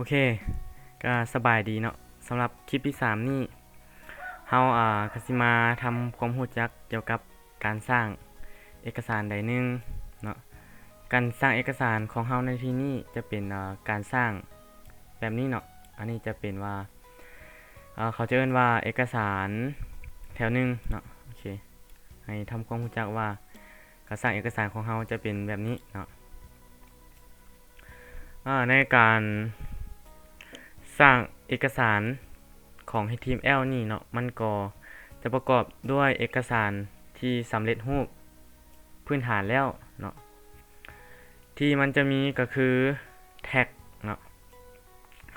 ໂອເຄ ກະສະບາຍດີເນາະ. ສຳລັບຄລິບທີສາມນີ້ ເຮົາ ອາ ກະຊິມາທຳຄວາມຮູ້ຈັກກ່ຽວກັບການສ້າງເອກະສານໃດໜຶ່ງເນາະ. ການສ້າງເອກະສານຂອງເຮົາໃນທີ່ນີ້ຈະເປັນ ອາ ການສ້າງແບບນີ້ເນາະ. ອັນນີ້ຈະເປັນວ່າ ອາ ເຂົາຈະເອີ້ນວ່າເອກະສານແຖວໜຶ່ງເນາະ. ໂອເຄ ໃຫ້ທຳຄວາມຮູ້ຈັກວ່າການສ້າງເອກະສານຂອງເຮົາຈະເປັນແບບນີ້ເນາະ. ອາ ໃນການສ້າງເອກະສານຂອງ ເອັດທີເອັມແອລ ນີ້ເນາະ, ມັນກໍຈະປະກອບດ້ວຍເອກະສານທີ່ສຳເລັດຮູບພື້ນຖານແລ້ວເນາະ. ທີ່ມັນຈະມີກໍຄືແທັກເນາະ.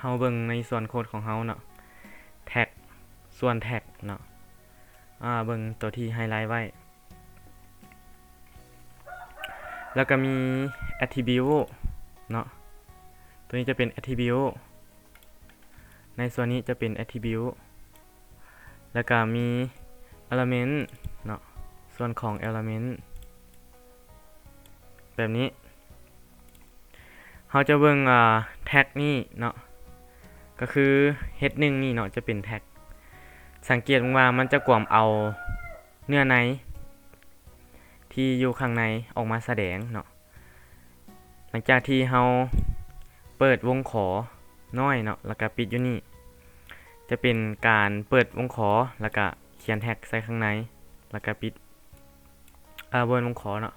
ເຮົາເບິ່ງໃນສ່ວນໂຄດຂອງເຮົາເນາະ, ແທັກ ສ່ວນແທັກເນາະ, ອາ ເບິ່ງຕົວທີ່ໄຮໄລໄວ້. ແລ້ວກໍມີແອັດທິບິວເນາະ, ຕົວນີ້ຈະເປັນແອັດທິບິວ, ໃນສ່ວນນີ້ຈະເປັນແອັດທິບິວ. ແລ້ວກໍມີເອລະເມັນເນາະ, ສ່ວນຂອງເອລະເມັນແບບນີ້. ເຮົາຈະເບິ່ງ ອາ ແທັກນີ້ເນາະ, ກໍຄືເຮັດໜຶ່ງນີ້ເນາະ ຈະເປັນແທັກ. ສັງເກດເບິ່ງວ່າມັນຈະກວມເອົາເນື້ອໃນທີ່ຢູ່ຂ້າງໃນອອກມາສະແດງເນາະ. ຫຼັງຈາກທີ່ເຮົາເປີດວົງຂໍນ້ອຍເນາະ ແລ້ວກະປິດຢູ່ນີ້, ຈະເປັນການເປີດວົງຂໍ ແລ້ວກະຂຽນແທັກໃສ່ຂ້າງໃນ ແລ້ວກະປິດ ເອີ ເບິ່ງວົງຂໍເນາະ,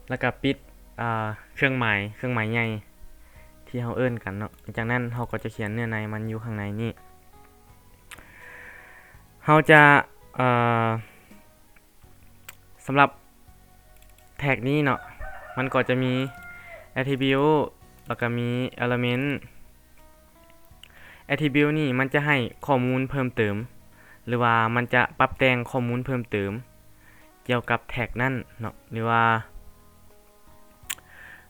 ແລ້ວກະປິດ ອາ ເຄື່ອງໝາຍ ເຄື່ອງໝາຍໃຫຍ່ທີ່ເຮົາເອີ້ນກັນເນາະ. ຈາກນັ້ນເຮົາກໍຈະຂຽນເນື້ອໃນມັນຢູ່ຂ້າງໃນນີ້. ເຮົາຈະ ເອີ ສຳລັບແທັກນີ້ເນາະ, ມັນກໍຈະມີແອັດທິບິວ ແລ້ວກະມີເອລະເມັນ. ແອັດທິບິວນີ້ມັນຈະໃຫ້ຂໍ້ມູນເພີ່ມເຕີມ ຫຼືວ່າມັນຈະປັບແຕ່ງຂໍ້ມູນເພີ່ມເຕີມກ່ຽວກັບແທັກນັ້ນເນາະ ຫຼືວ່າ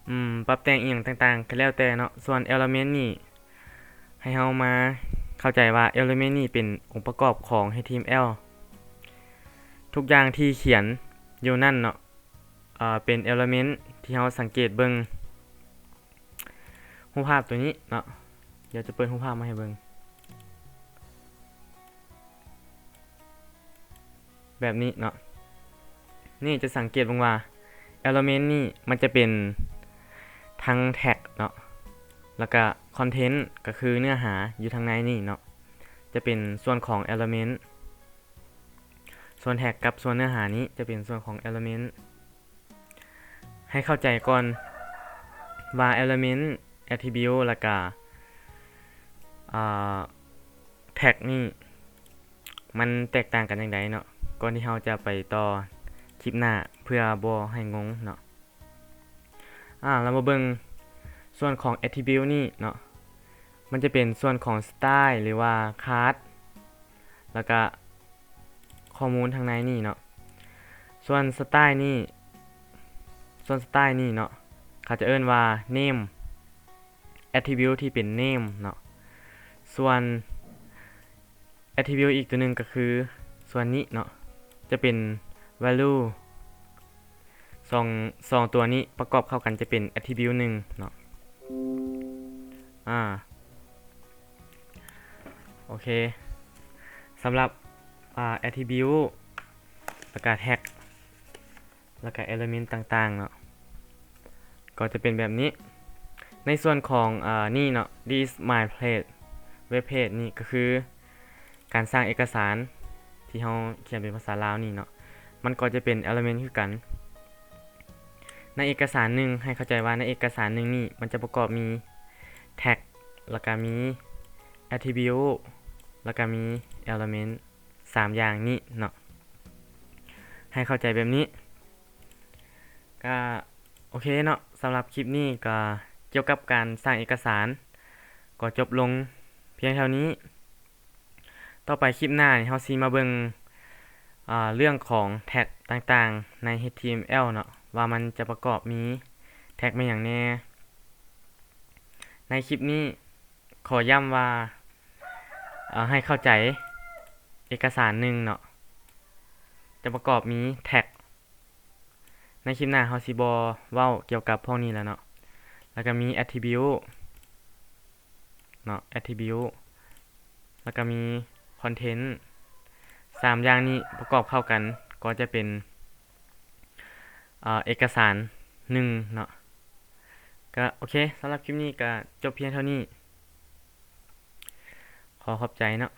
ອືມ ປັບແຕ່ງອີ່ຫຍັງຕ່າງໆ ກໍແລ້ວແຕ່ເນາະ. ສ່ວນເອລະເມັນນີ້ ໃຫ້ເຮົາມາເຂົ້າໃຈວ່າເອລະເມັນນີ້ເປັນອົງປະກອບຂອງ ເອັດທີເອັມແອລ. ທຸກຢ່າງທີ່ຂຽນຢູ່ນັ້ນເນາະ ເປັນເອລະເມັນທີ່ເຮົາສັງເກດເບິ່ງຮູບພາບຕົວນີ້ເນາະ. ດຽວຈະເປີດຮູບພາບມາໃຫ້ເບິ່ງ ແບບນີ້ເນາະ. ນີ້ຈະສັງເກດເບິ່ງວ່າເອລະເມັນນີ້ມັນຈະເປັນທັງແທັກເນາະ ແລ້ວກະຄອນເທັນ ກໍຄືເນື້ອຫາຢູ່ທາງໃນນີ້ເນາະ ຈະເປັນສ່ວນຂອງເອລະເມັນ. ສ່ວນແທັກກັບສ່ວນເນື້ອຫານີ້ຈະເປັນສ່ວນຂອງເອລະເມັນ. ໃຫ້ເຂົ້າໃຈກ່ອນວ່າເອລະເມັນ, ແອັດທິບິວ ແລ້ວກະ ອາ ແທັກນີ້ມັນແຕກຕ່າງກັນຈັ່ງໃດເນາະ ກ່ອນທີ່ເຮົາຈະໄປຕໍ່ຄລິບໜ້າ ເພື່ອບໍ່ໃຫ້ງົງເນາະ. ອາ ເຮົາມາເບິ່ງສ່ວນຂອງແອັດທິບິວນີ້ເນາະ, ມັນຈະເປັນສ່ວນຂອງສະໄຕລ໌ ຫຼືວ່າຄາສ ແລ້ວກະຂໍ້ມູນທາງໃນນີ້ເນາະ. ສ່ວນສະໄຕລ໌ນີ້ ສ່ວນສະໄຕລ໌ນີ້ເນາະ ເຂົາຈະເອີ້ນວ່າເນມ ແອັດທິບິວທີ່ເປັນເນມເນາະ. ສ່ວນແອັດທິບິວອີກຕົວໜຶ່ງກໍຄືສ່ວນນີ້ເນາະ ຈະເປັນແວລູ. ສອງ ສອງຕົວນີ້ປະກອບເຂົ້າກັນຈະເປັນແອັດທິບິວໜຶ່ງເນາະ. ອາ ໂອເຄ ສຳລັບ ອາ ແອັດທິບິວ ແລ້ວກະແທັກ ແລ້ວກະເອລະເມັນຕ່າງໆເນາະ ກໍຈະເປັນແບບນີ້. ໃນສ່ວນຂອງ ອາ ນີ້ເນາະ This My Page Web Page ນີ້ກໍຄືການສ້າງເອກະສານທີ່ເຮົາຂຽນເປັນພາສາລາວນີ້ເນາະ, ມັນກໍຈະເປັນເອລະເມັນຄືກັນ. ໃນເອກະສານໜຶ່ງ ໃຫ້ເຂົ້າໃຈວ່າໃນເອກະສານໜຶ່ງນີ້ ມັນຈະປະກອບມີແທັກ ແລ້ວກະມີແອັດທິບິວ ແລ້ວກະມີເອລະເມັນ ສາມຢ່າງນີ້ເນາະ ໃຫ້ເຂົ້າໃຈແບບນີ້. ກະໂອເຄເນາະ, ສຳລັບຄລິບນີ້ກະກ່ຽວກັບການສ້າງເອກະສານກໍຈົບລົງພຽງເທົ່ານີ້. ຕໍ່ໄປຄລິບໜ້ານີ້ເຮົາຊິມາເບິ່ງ ອາ ເລື່ອງຂອງແທັກຕ່າງໆໃນ ເອັດທີເອັມແອລ ເນາະ ວ່າມັນຈະປະກອບມີແທັກແມ່ນຫຍັງແດ່. ໃນຄລິບນີ້ ຂໍຢ້ຳວ່າ ເອີ ໃຫ້ເຂົ້າໃຈເອກະສານໜຶ່ງເນາະ ຈະປະກອບມີແທັກ. ໃນຄລິບໜ້າເຮົາຊິບໍ່ເວົ້າກ່ຽວກັບພວກນີ້ແລ້ວເນາະ. ແລ້ວກະມີແອັດທິບິວ ແ ເນາະ attribute ແລ້ວກໍມີ content ສາມຢ່າງນີ້ປະກອບເຂົ້າກັນກໍຈະເປັນ ເອີ ເອກະສານໜຶ່ງເນາະ. ກໍໂອເຄ ສຳລັບຄລິບນີ້ກໍຈົບພຽງເທົ່ານີ້. ຂໍຂອບໃຈເນາະ.